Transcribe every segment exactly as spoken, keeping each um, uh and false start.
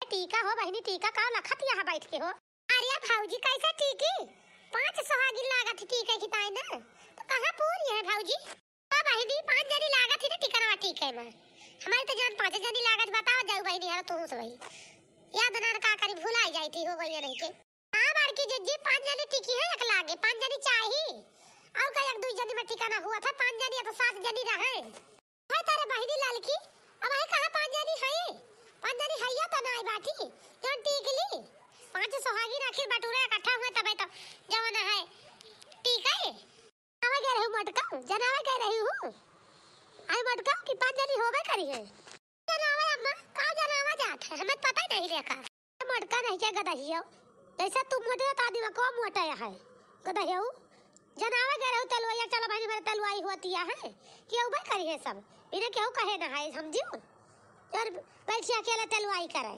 टीका हो बहिनी, टीका का लखत यहाँ बैठ के हो? अरे भौजी, कैसे टीकी? पाँच सोहागिन लागत है टीके की ताई ना, तो कहाँ पूरी है भौजी? ओ बहिनी, पाँच जनी लागत ही ना टिकनवा टीके में। हमारी तो जान पाँच जनी लागत, बताओ जाऊ बहिनी, हर तू से वही। याद ना का करी, भुलाई जाई थी, हो गई नहीं के। हाँ बड़की जिज्जी, पाँच जनी टिकी है एक लागे, पाँच जनी चाही। और का एक दुई जनी में टिकाना हुआ था, पाँच जनी या तो सात जनी रहे। है तारे बहिनी ललकी, अब है कहाँ पाँच जनी है? पाँच जनी हैया तो नाई बाटी, जौन टीक ली। पाँच सोहागिन आखिर बटुरा इकट्ठा हुए तबे तो जवन है टीक है। जनावे गए रहू मटका, जनावे गए रही हूँ। आई मटका कि पाँच जनी होबे करी है। जनावे अम्मा, का जनावा जात है, हमें पता ही नहीं लेका। मटका नहीं क्या गदहियो, जैसे तू मोटे तो आदमी को मोटा है, गदहियो। जनावे गए रहू तलुआई, चलो बहिनी मेरे तलुआई होती है, कि उबे करी है सब, बिना केहू कहे ना है, समझियो। और बैठी अकेले तलुआई करे।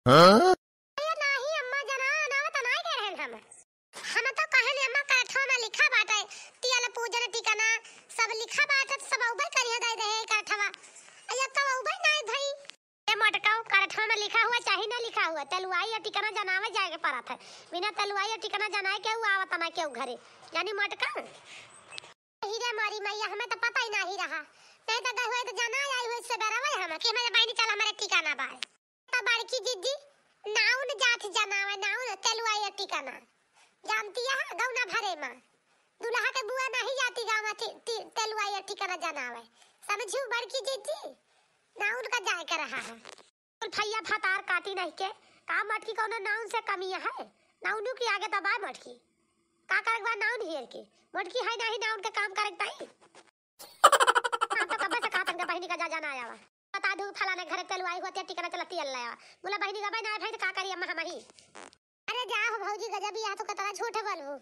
हाँ? अरे नाही अम्मा, जना, अनावत नाही कह रहन हम। हम तो कहन अम्मा, करठवा में लिखा बाटे, तियल पूजन टिकना सब लिखा बाटे, सब उबे करिया दे दे करठवा। अया तो उबे नाही भई। ए मटकाऊ, करठवा में लिखा हुआ चाहे ना लिखा हुआ, तलुआई या टिकना जनावे जाए के पड़त है। बिना तलुआई या टिकना जनाए केहू आवत ना केहू घरे। जानी मटका? हीरे मारी मैया, हमें तो पता ही नाही रहा। नहीं तो गए हुए तो जना आई हुई से बेरा वही हम कि हमारे बहिनी चल हमारे टिकना बाय। तो बड़की जिज्जी नाउन जात जनावे, नाउन तेलुआ या टिकना। जानती है गौना भरे में। दुल्हा के बुआ नहीं जाती गाँव में ति-, ति-, तेलुआ या टिकना जनावे। समझू बड़की जिज्जी? नाउन का जाए के रहा है। कुल फैया फतार काटी नहीं के, का मटकी कौनो नाउन से कमी है? नाउनू की आगे दबाए मटकी। का करे के बा नाउन हेर के? मटकी है नहीं नाउन के काम करे के ताई। हम तो कब्बे से कहत हन के बहिनी का जा जाना आवा। बता दू फलाने घरे तेलुआई होती है, टिकना चलती है लाया। बोला बहिनी गबे ना भाई तो का करी अम्मा हमही। अरे जा हो भौजी गजब ही आ तो कतरा झूठ बोलबू।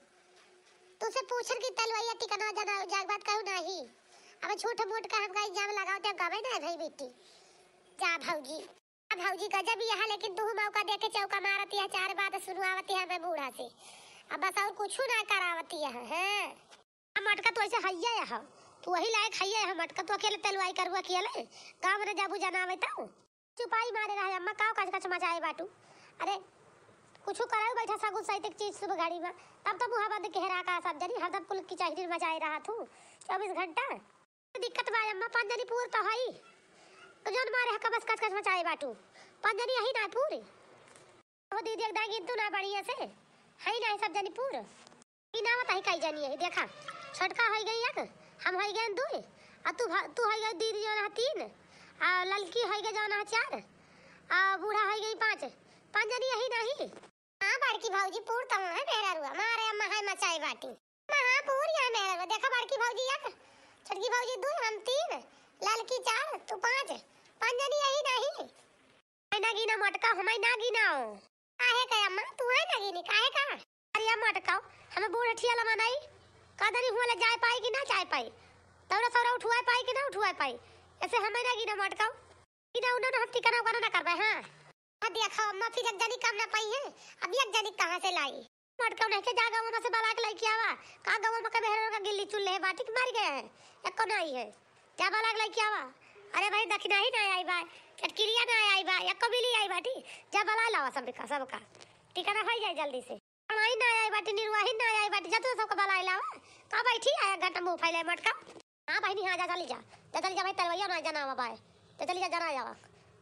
तुसे पूछन की तेलुआई टिकना जाना जाग बात कहू नाही। अब झूठ मूठ का हमका इल्जाम लगाओ ते गबे ना भाई बेटी। जा भौजी। अब भौजी गजब ही है, लेकिन तू मौका देके चौका मारती है, चार बात सुनवावती है हमें बूढ़ा से। अब बस और कुछ ना करावती है, हैं? आ मटका तू ऐसे हइये है, तू वही लायक हइये है मटका, तू अकेले तेलुआई करू अकेले, गाँव में न जाबू जनावे तो। चुपाई मारे रहे अम्मा, काव कच कच मचाए बाटू। अरे, कुछ कराऊ बैठा सगुन सैतिक चीज शुभ घड़ी में, तब तो मुँह बंद के रहा का सब जनी, हरदम कुल की चाहरी मचाए रहा तू, चौबीस घंटा। दिक्कत बा अम्मा, पाँच जनी पूर तो हई। तो जौन मारे हका बस कच कच मचाए बाटू। पाँच जनी यही ना पूरी। ओ दीदी, एक दाई गिनतू ना बढ़िया से। हई ना सब जनी पूर। गिनावत हई कई जनी यही, देखा। छोटका होई गई एक, हम होई गए दुई, आ तू भा-, तू होई गई दीदी जौन है तीन, आ ललकी होई गई जौन है चार, आ बूढ़ा होई गई पाँच। पाँच जनी यही नाही। हाँ, बड़की भौजी पूर तो है मेहररुआ, मारे अम्मा है मचाई बाटी। अम्मा, हाँ, पूर यहाँ मेहररुआ। देखा बड़की भौजी एक, छोटकी भौजी दू, हम तीन, ललकी चार, तू पाँच। पाँच जनी यही नाही। मैं ना गिना मटका, हमें ना गिनाओ। काहे का अम्मा, तू है ना गिनी, काहे का? अरे मटका, हमें बूढ़ ठिया लमा नहीं। का दनी हुआ ले जाए पाई कि ना जाए पाई? दौरा सौरा उठवाए पाई कि ना उठवाए पाई? ऐसे हमें ना गिना मटका। इना उना ना हम टिकना उकना ना करबे, हाँ। अब देखो अम्मा, फिर एक जनी कम ना पाई है, अब एक जनी कहाँ से लाई? मटका नहीं के जा गाँव में से बला के लेके आवा। का गाँव में के मेहरारू का गिल्ली चुल्ले है, बाटी के मार गए हैं, एको नहीं है। जा बला के लेके आवा। अरे भाई दखिना ही ना आई बा, चटकिरिया ना आई बा, एको बिली आई बाटी। जा बला लावा सबका, सबका। टिकना हो जाए जल्दी से। कढ़ाई ना आई बाटी, निरवाही ना आई बाटी, जा तू सबका बला लावा। का बैठी आया घंटा मुँह फैले मटका। हाँ बहिनी, हाँ, जा चली जा। जा चली जा भाई, तलवैया ना जनावा बाय। जा चली जा, जना जावा।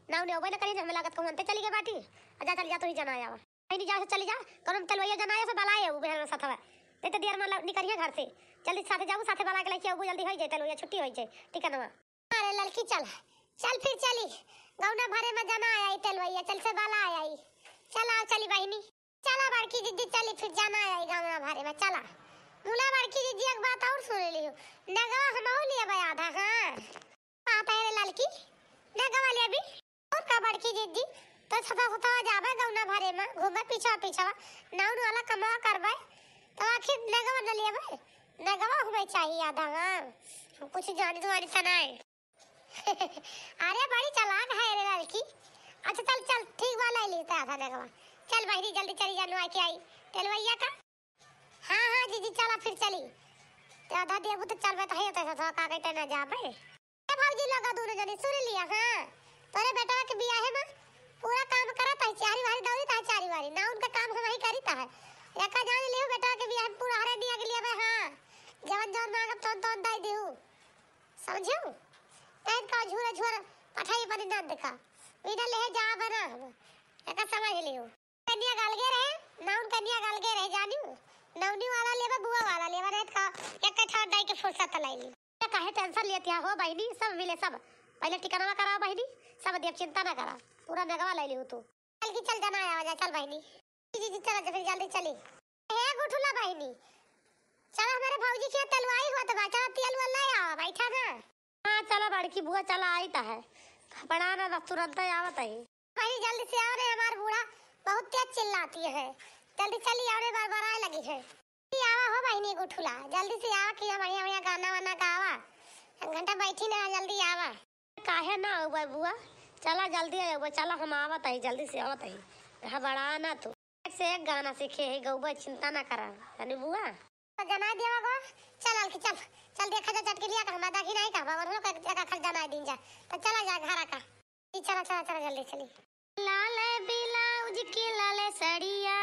ना उन्हें ओबे ना करिए, हमें लागत कहूँ अंते चली गए बाटी। आ जा चली जा, तू ही जना जावा। बहिनी जा से चली जा, कौन तलवैया जनाया से बलाए, उ बहन में सथवा। नहीं तो दियर में ल-, निकरिए घर से। जल्दी साथे जाऊ, साथे बला के लेके आऊ, जल्दी होई जाए, तलवैया छुट्टी होई जाए। ठीक है ना? अरे ललकी चल, चल फिर चली। गौना भरे में जना आई तलवैया, चल से बला आई। चल आओ, चली बहिनी। चला बड़की दीदी, चली फिर जना आई गाँव भरे में, चला। मुला बड़की दीदी, एक बात और सुन लियो, नगवा हमहू लेबे आधा, हाँ। बात है रे ललकी, नगवा लेबी। और का बड़की दीदी, तो सता सता जाबे गौना भरे में, घूमे पीछा पीछा, नाउन वाला कमवा करबे, तो आखिर नगवा न लेबे, नगवा हमें चाहिए आधा, हाँ। हम कुछ जानी दुआनी सनाए। अरे बड़ी चालाक है रे लड़की। अच्छा चल चल, ठीक बा, लाई ली तो आधा नगवा। चल बहिनी जल्दी चली जा, नुआ के आई तेलवैया का। हाँ हाँ जीजी, चला फिर चली। तो आधा देबू तो चलबे तो है, तो थोड़ा का कहते ना जाबे। ए भौजी लोग दोनों जनी सुन लिया, हाँ, तोरे बेटवा के बियाहे में पूरा काम करत है। कनिया गालगे रहे, नौन कनिया गालगे रहे, जानिउ। नौनी वाला लेबा, बुआ वाला लेबा, नहीं तो का, एक ठाट डाई के फुर्सत लाई ली। ये काहे tension लेती है हो बहिनी, सब मिले सब। पहले टिकनवा करावा बहिनी, सब देब, चिंता ना करा, पूरा नगवा लाई ली तू। चल की चल जना आवा जा, चल बहिनी। जी, जी, चला जा फिर जल्दी चली। हे गुठुला बहिनी, चला हमरे भौजी के तेलवाई होत बा, चला तेल वेल ले आवा, बैठा ना। हाँ, चला बड़की बुआ, चला आई त है। बड़ा ना बस तुरंत आवत है। बहिनी जल्दी से आवा रे, हमार बूढ़ा बहुत तेज चिल्लाती है। जल्दी चली आवा रे, बरबराए लगी है। जल्दी आवा हो बहिनी गुठुला, जल्दी से आवा कि बढ़िया बढ़िया गाना वाना गावा। एक घंटा बैठी ना, जल्दी आवा। काहे ना अउबे बुआ, चला जल्दी अउबे, चला हम आवत हई, जल्दी से आवत हई। घबरा ना तू, एक से एक गाना सीखे है गउबे, चिंता ना करा। तनी बुआ। तो जना देवा गो, चल अलकी चल, चल देखा जा चटकिलिया का हमार दाखी नहीं का, बाबा लोग का जगह खल जना दीन जा। तो चला जा घरा का। ई चला, चला, चला, जल्दी चली। लाल ब्लाउज की लाल सड़िया,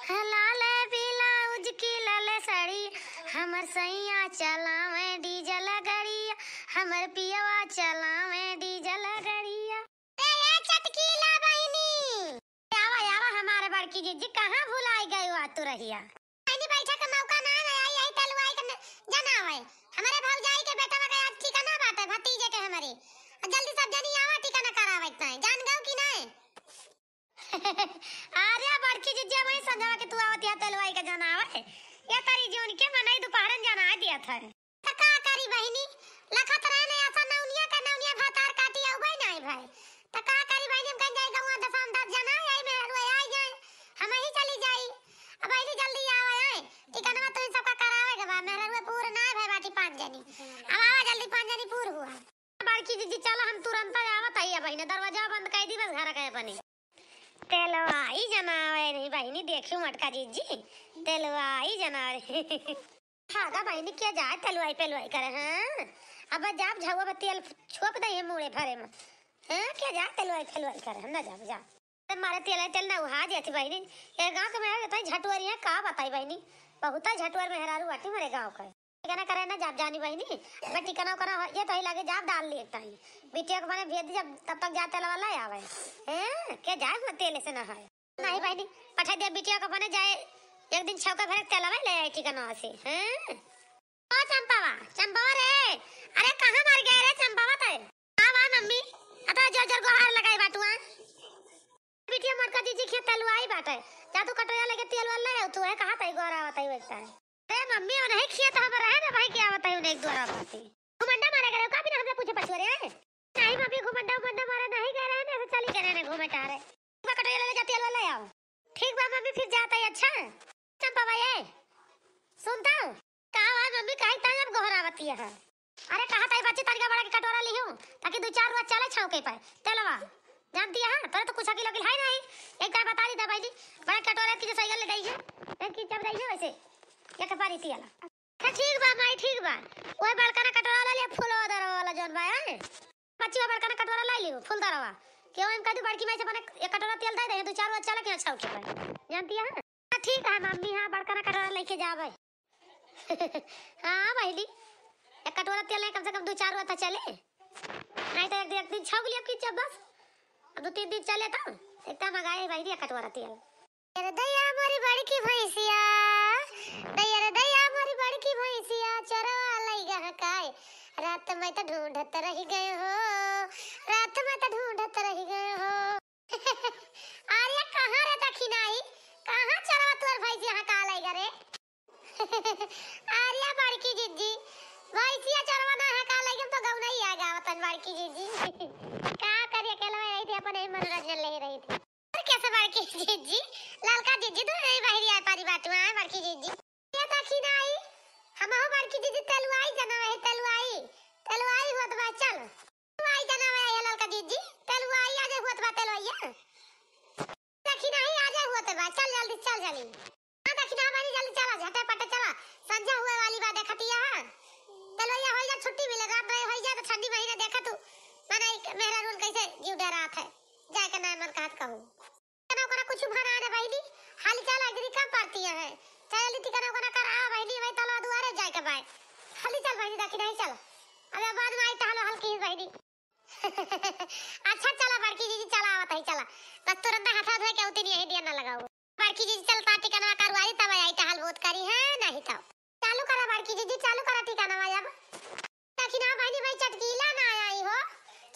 लाल ब्लाउज की लाल सड़िया, हमर सैया चलावे डीजल गड़िया, हमर पियवा चलावे डीजल गड़िया। ए, ए, चटकीला बहिनी। आवा, आवा, हमारे बड़की जीजी, कहाँ भुलाई गई हुआ तू रहिया? बहिनी, बैठे के मौका ना, ना आई, यही तलवाई के न-, जनावे। हमरे भौजाई के बेटवा के आज ठिकाना बाटे, भतीजे के हमरे। आ जल्दी सब जनी आवा, ठिकाना करावे के ताई। जान गऊ कि नहीं? अरे बड़की जीजी, वही संझवा के तू आवत यहाँ तलवाई के जनावे। ये तारी जीवन के मनई दोपहरन जना दिया था। त का करी बहिनी, लखत रहे ने ऐसा नौनिया का नौनिया भातार काटी अउबे नाई भाई। त का करी बहिनी, हम कहीं जाई गौवा दसम दस जना आई, मेहरुआ आई जाए, हम ही चली जाई। अब बहिनी जल्दी आवे आई, ठिकानवा तो इन सबका करावे के बा, मेहरुआ पूर ना भाई बाटी पाँच जनी। अब आवा जल्दी पाँच जनी पूर हुआ। बड़की जीजी चला हम तुरंत आवत आई बहिनी, दरवाजा बंद कर दी बस घर के अपने। तेलवाई जनावे नहीं बहिनी, देखियो मटका जीजी, तेलवाई जनावे। भागा बहिनी, के जाए तेलवाई पेलवाई करे, हाँ? अब जाब झउआ में तेल छोप दे है मुड़े भरे में। हाँ, के जाए तेलवाई पेलवाई करे, हम ना जाब, जा। अरे मारे तेल है, तेल ना उहा जाती बहिनी। ये गाँव के मेहर इतना झटुअरी है, का बताई बहिनी? बहुत ही झटुअर मेहरारू बाटी हमारे गाँव का। ठिकाना करे ना जाब जानी बहिनी। अब ठिकाना उकाना हो, ये तो ही लगे जाब डाल लिए ताई। बिटिया को मने भेज दी, जब तब तक जा तेलवा ले आवे। हैं? के जाए हुआ तेल से ना है। नहीं बहिनी, पठा दे बिटिया को अपने जाए, एक दिन छौका भर तेलवा ले आई ठिकाना से, हैं? ओ चंपावा, चंपावा रे, अरे कहाँ मर गए रे चंपावा तय? आवा मम्मी, अता जोर जोर गोहार लगाई बाटुआ। बिटिया मोटका जीजी खेत तेलुआई बाटे, जा तू कटोरा लेके तेल वाल ले आउ, तू है कहाँ तय गोरा बताई बैठता है। अरे मम्मी, वो नहीं खेत हम रहे ना भाई, क्या बताई उन्हें एक गोरा बाती। घुमंडा मारे करे, का बिना हमने पूछे पछुआ रे? नहीं मम्मी, घुमंडा उमंडा मारे नहीं गए रहे ना, ऐसे चली गए रहे घूमे टहरे। बा कटोरा ले, ले जा, तेल वाला ले आओ। ठीक बा मम्मी, फिर जाता है। अच्छा चंपा भाई, ए, सुनता हूँ। का हुआ मम्मी, काहे ताई अब गोहरावती है? अरे कहा ताई बच्ची, तनिका बड़ा के कटोरा लिहू, ताकि दो चार रोज चले छौके पे तेलवा। जानती है, तोरे तो कुछ अकिल अकिल है नहीं। एक बार बता दी दबाई दी, बड़ा कटोरा की जो साइकिल ले गई है, एक की जब रही है वैसे, ये कपारी तेल। अच्छा, ठीक बा माई, ठीक बा। ओए बड़का ना कटोरा ला ले, फूल दरवा वाला जौन बा, हैं? बच्ची बा, बड़का ना कटोरा ला लियो, फूल दरवा। के ओए हम कह दू बड़की माई से बने एक कटोरा तेल दे दे, दो चार रोज चला के अच्छा उठे पाए। जानती है? हाँ, ठीक है मम्मी, हाँ, बड़का ना कटोरा लेके जावे। हाँ बहिनी, एक कटोरा तेल नहीं, कम से कम दो चार रोज तो चले। नहीं तो एक दिन, एक दिन छौक लिया की जब बस, अब दो तीन दिन चले तो एकदम मंगाए बहिनी एक कटोरा तेल। अरे दैया मोरी बड़की भैंसिया, दैया रे दैया मोरी बड़की भैंसिया, चरवा लई गह काय, रात में तो ढूंढत रह गए हो, रात में तो ढूंढत रह गए हो। अरे कहाँ रे दखिनाई, कहाँ चरवा तोर भैंसिया हका लई गे रे? अरे बड़की जिज्जी, भैंसिया चरवा ना हका लई गे, हम तो गौ नहीं आ गावतन बड़की जिज्जी। का करी, अकेले में रही थी, अपन यही मनोरंजन ले रही थी। और कैसे बड़की जिज्जी, ललका जिज्जी तो यही बहरी आए पारी बाटू, हाँ बड़की जिज्जी। ये दखिनाई, हमहू बड़की जिज्जी तेलुआई जना है, तेलुआई, तेलुआई होत बा, चल। तेलुआई जना है ये ललका जिज्जी, तेलुआई आज होत बा तेलुआइया। दखिनाई आज होत बा, चल जल्दी, चल जल्दी। हाँ दखिना बहिनी, जल्दी चला, झटे पटे चला, संझा हुए वाली बा, देखतिया है। तेलुआइया होई जा, छुट्टी मिले, रात में होई जा तो ठंडी महीना देखा तू, मने एक मेहरा रूल कैसे जीव डरात है, जाए के ना मन कहत कहूँ। टिकना उकना कुछ भरा ना बहिनी, हाली चला, इधर ही कम पड़ती है। चल जल्दी टिकना उकना कर आ बहिनी, वही तलवा दुआरे जाए के बाय। हाली चल बहिनी, दखिना ही चल। अबे बाद में आई टहलो हल्की ही बहिनी। अच्छा चला बड़की जिज्जी, चला आवत है, चला। बस तुरंत हाथ धोए के उतनी यही दिया ना लगाओ। बड़की जीजी चलता टिकनवा करवाई, तब आई टहल बहुत करी है, नहीं तो। चालू करा बड़की जीजी, चालू करा टिकनवा अब। देखी ना बहिनी, भाई चटकीला ना आई हो,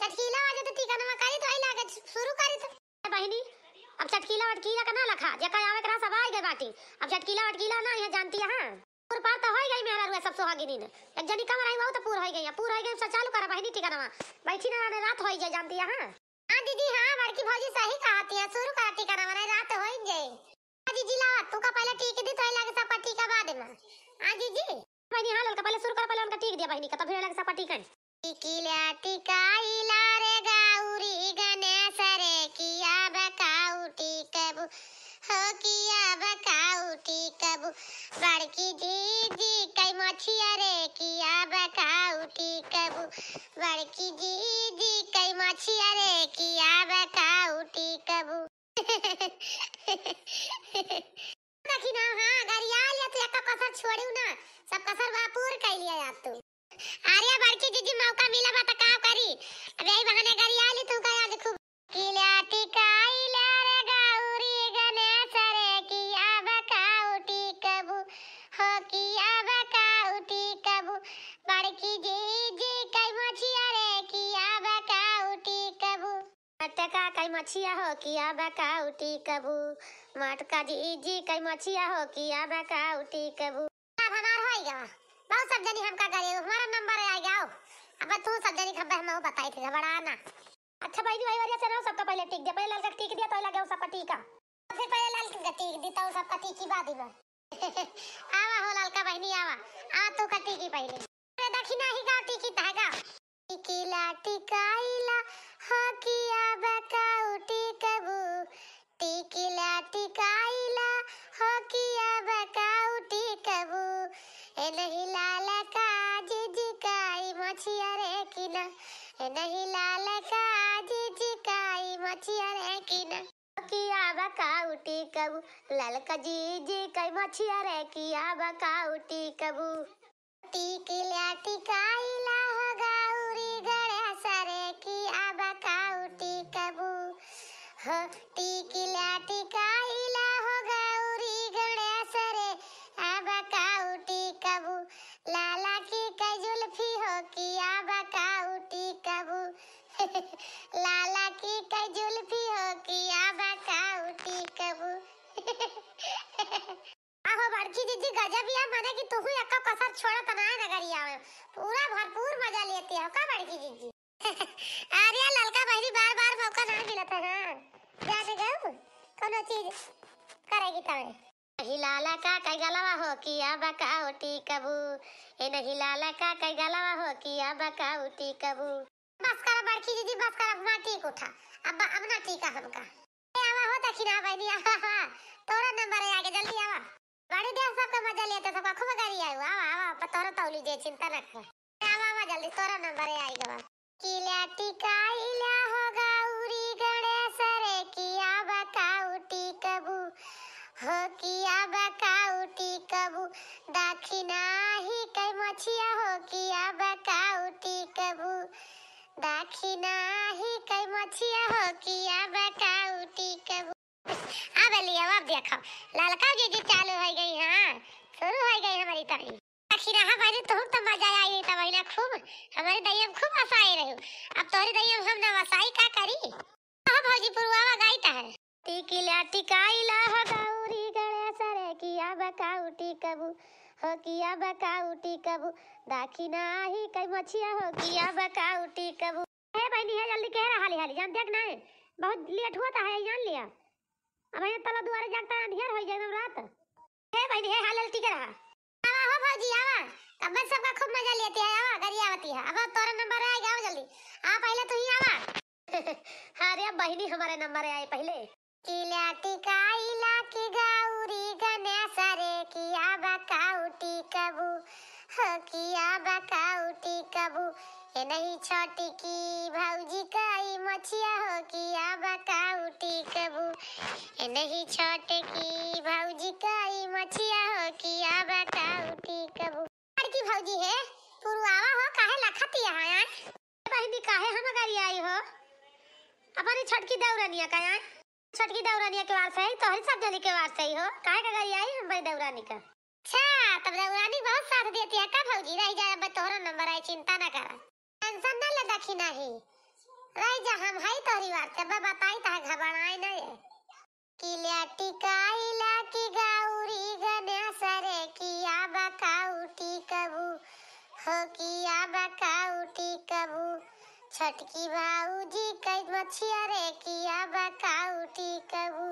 चटकीला वजह तो टिकनवा करी तो आई लागे शुरू करी तो। बहिनी, अब चटकीला वटकीला का ना लखा, जेकर आवे के रहा सब आइ गए बाटी। अब चटकीला वटकीला ना है जानती है, हाँ। पूर पार तो होई गई मेहरारू सब सोहागिनी ने। एक जनी कम रही, वहू तो पूर होई गई, पूर होई गई, सब चालू करा बहिनी टिकनवा। बैठी ना, रात होई जाए जानती है, हाँ। हाँ दीदी, हाँ, बड़की भौजी सही कहती है, शुरू करा टिकनवा, नहीं रात होई जाए। हाँ जीजी, लावा, तू का पहले टीक दी, तो लगे सबका टीका बाद में। हाँ जीजी। बहिनी, हाँ, ललका पहले शुरू कर, पहले उनका टीक दिया बहिनी का, तब फिर लगे सबका टीकन। टिकिला टिकाइला रे गौरी गणेश रे, किया बकाऊ टीकबू, हो किया बकाऊ टीकबू। बड़की जीजी कई मछिया रे, किया बकाऊ टीकबू। बड़की जीजी कई मछिया रे, किया बकाऊ टीकबू। देखी ना, हाँ, गरिया लिया तू, एक कसर छोड़ियो ना, सब कसर बा पूर कइ लिया यार तू। अरे बड़की जीजी, मौका मिला बा त का करी, अब यही बहाने गरिया ली तू का आज खूब। किला टिकाइला रे गौरी गणेश रे, किया बकाऊ टीकबू, हो किया बकाऊ टीकबू। बड़की जीजी कई मछिया रे, किया बकाऊ टीकबू। मटका कई मछिया हो किया बकाऊ टीकबू, मटका जीजी कई मछिया हो किया बकाऊ टीकबू। अब हमार होई गवा, बहुत सब जनी हमका करे, हमारा नंबर आइ गवा। अब तू सब जनी खब्बे हम बताई थे, घबरा ना। अच्छा बहिनी, वही वरिया से रहो, सबका पहले टीक दे, पहले ललका टीक दिया, तो लगे सबका टीका। फिर पहले ललका टीक दी, तो सबका टीकी बाद में। आवा हो ललका बहिनी, आवा, आ तू का टीकी पहले। अरे दखिना ही गाँव टीकी तहगा। टिकिला टिकाइला हो किया बकाऊ टीकबू, टिकिला टिकाइला हो किया बकाऊ टीकबू। ए नहीं लाला का जीजी काई मछिया रे किना, ए नहीं लाला का जीजी काई मछिया रे किना। किया बकाऊ टीकबू, ललका जीजी काई मछिया रे किया बकाऊ टीकबू। टिकिला टिकाइला हो गौरी गणेश रे, किया बकाऊ टीकबू। हो टिकिला टिकाइला हो गौरी गणेश रे, आ बकाऊ टीकबू। लाला की कई जुल्फी हो, किया बकाऊ टीकबू। लाला की कई जुल्फी हो, किया बकाऊ टीकबू। आहो बड़की जीजी, गजब या, माने कि तुहू एक्का कसर छोड़त ना है नगरिया में, पूरा भरपूर मजा लेती हो का बड़की जीजी? अरे ललका बहिनी, बार बार मौका ना मिलत है, हाँ, जाने गऊ कोनो चीज करेगी तवे। नहीं लाला का कई गलवा हो किया बकाऊ टीकबू, ए नहीं लाला का कई गलवा हो किया बकाऊ टीकबू। बस करा बड़की जीजी, बस करा, अब ना टीक उठा, अब, अब ना टीका हमका। ए, आवा हो दखिना बहिनी, आवा, आवा। तोरा नंबर है आगे, जल्दी आवा। बड़ी देर सबका मजा लेते, सबका खूब गाड़ी आयो। आवा, आवा, प-, तोरा तौली जे, चिंता ना कर। ए, आवा, आवा, जल्दी, तोरा नंबर है आगे, आवा। किला टिकाइला हो गौरी गणेश रे, किया बकाऊ टीकबू। हो किया बकाऊ टीकबू। दखिना ही कई मछिया हो, किया बकाऊ टीकबू। दखिना ही कई मछिया हो, किया बकाऊ टीकबू। अब लिया, अब देखो, ललका जीजी चालू हो गई, हाँ, शुरू हो गई हमारी ताई। आखिर हाँ भाई, तुहूँ तो मजा आई था बहिना खूब, हमारी दैया में खूब हंसाए रहो। अब तोहरी दैया में हम ना हंसाई का करी? हाँ भौजी, पुरवावा गाई ता है। टिकिला टिकाइला हो गौरी गणेश रे, किया बकाऊ टीकबू, हो किया बकाऊ टीकबू, दखिना ही कई मछिया हो, किया बकाऊ टीकबू। हे बहिनी, हे जल्दी के रहा हाली हाली, जान देख ना है, बहुत लेट हुआ था है, जान लिया। अब ये तला दुआरे जागता है, अंधियार हो जाए एकदम रात। हे बहिनी, हे हाल टिके रहा। आवा हो भौजी, आवा। तब सबका खूब मजा लेती है, आवा, गरियावती है। अब तोरा नंबर आए, आवा जल्दी। आ, पहले तू ही आवा। अरे बहिनी, हमारे नंबर आए पहले। किला टिकाइला की गौरी गणेश रे, किया बकाऊ टीकबू, हो किया बकाऊ टीकबू। ए नहीं छोटकी भौजी काई मछिया हो, किया बकाऊ टीकबू। ए नहीं छोटकी भौजी काई मछिया हो, किया बकाऊ टीकबू। बड़की भौजी है, पुरवावा हो, काहे लखत यहाँ आए? बहिनी, काहे हम गरियाई हो? अपनी छोटकी देवरनिया का आए? छोटकी देवरानिया के वार से ही, तोहरी सब जनी के वार से ही हो। काहे का गरियाई हम बड़ी देवरानी का? अच्छा, तब देवरानी बहुत साथ देती है का भौजी? रही जा, अब तोहरा नंबर आई, चिंता ना करा। टेंशन ना ले, देखी नाही। रही जा, हम हई तोहरी वार से, अब बताई तह घबराए ना ये। किल्या टिकाइला कि गौरी गणेश रे, किया बकाऊ टिकबू, हो किया बकाऊ टिकबू। छोटकी भाऊजी कई मछिया रे, किया बकाऊ टिकबू।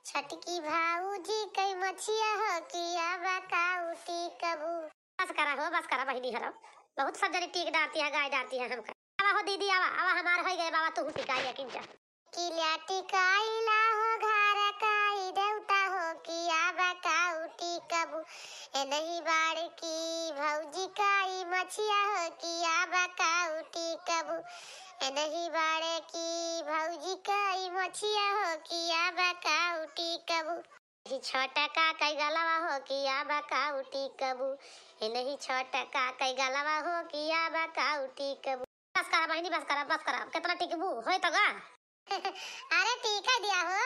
छोटकी भाऊजी कई मछिया हो, किया बकाऊ टिकबू। बस करा हो, बस करा बहिनी हरौ। बहुत सब जनी टीक डारती है, गाय डारती है हमका। आवा हो दीदी, आवा, आवा, हमार होइ गए बाबा, तू टिकाई है किंचा। किल्या टिकाइला हो घर काई देवता हो, किया बकाऊ टिकबू। ए नहीं बाड़े की भौजी काई मछिया हो, किया बकाऊ टिकबू। ए नहीं बाड़े की भौजी काई मछिया हो, किया बकाऊ टिकबू। ही छोटका कई गलवा हो, किया बकाऊ टिकबू। ए नहीं छोटका कई गलवा हो, किया बकाऊ टिकबू। बस करा बहिनी, बस करा, बस करा, कितना टिकबू, होय तो गा। अरे टीका दिया हो,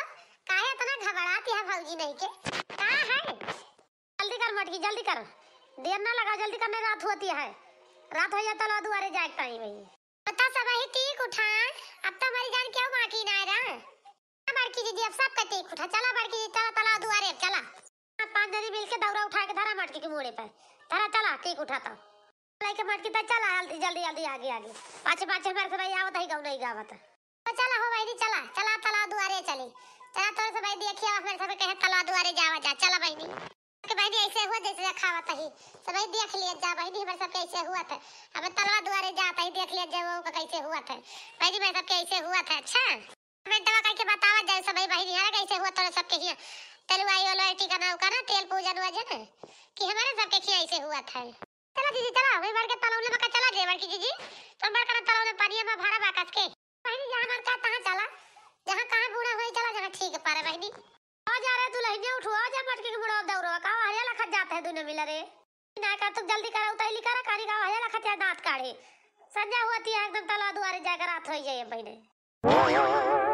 काहे इतना घबराती है भौजी नहीं के? का है? जल्दी कर मटकी, जल्दी कर, देर ना लगा, जल्दी कर, नहीं रात होती है, रात हो जाता लो दुआरे जाए टाइम है। बता सब ही टीक उठा, अब तो हमारी जान क्यों बाकी ना रहा। बड़की दीदी अब सबका टीक उठा, चला बड़की दीदी, चला, चला दुआरे, चला। पाँच जनी मिलके दौरा उठा के धरा मटकी के मूड़े पे, धरा, चला टीक उठाता। लेके मटकी त चला, जल्दी, जल्दी, जल्दी, आगे, आगे। पाछे, पाछे हमारे सब आवत है, गाँव नहीं गावत। तो चला हो बहिनी, चला, चला तलाव दुआरे चली। चला तोरे सब देखिए, हमारे सब कहे तलाव दुआरे जावा जा, चला बहिनी। के बहिनी ऐसे हुआ जैसे देखावत है, सब देख लिया जा बहिनी, हमारे सब कैसे हुआ था। अब तलाव दुआरे जात है, देख लिया जा वो कैसे हुआ था। बहिनी, हमारे सब कैसे हुआ था, अच्छा। कमेंटवा करके बतावा जाए सब बहिनी, हमारा कैसे हुआ तोरे सबके हियाँ। तलुआई ओलुआई टीका ना उका ना, तेल पूजन वजन, कि हमारे सबके हियाँ ऐसे हुआ था। चला जीजी, चला, वही बड़के तलौले बका चला जे बड़की जीजी, तो बड़का ना तलौले पानी में भरा बा कस के। बहिनी, जहाँ मन का तहाँ चला, जहाँ कहाँ बूढ़ा होई चला, जहाँ ठीक पारे बहिनी। आ जा रे दुल्हनिया, उठो, आ जा मटकी के मुड़वा दौड़वा, का हरिया लखत जात है दुनो मिला रे। ना का तुम जल्दी करा, उतैली करा, कानी का हरिया लखत या दाँत काढ़े। संझा हुआ ती एकदम तलवा दुआरे जाकर रात होई जाए बहिने।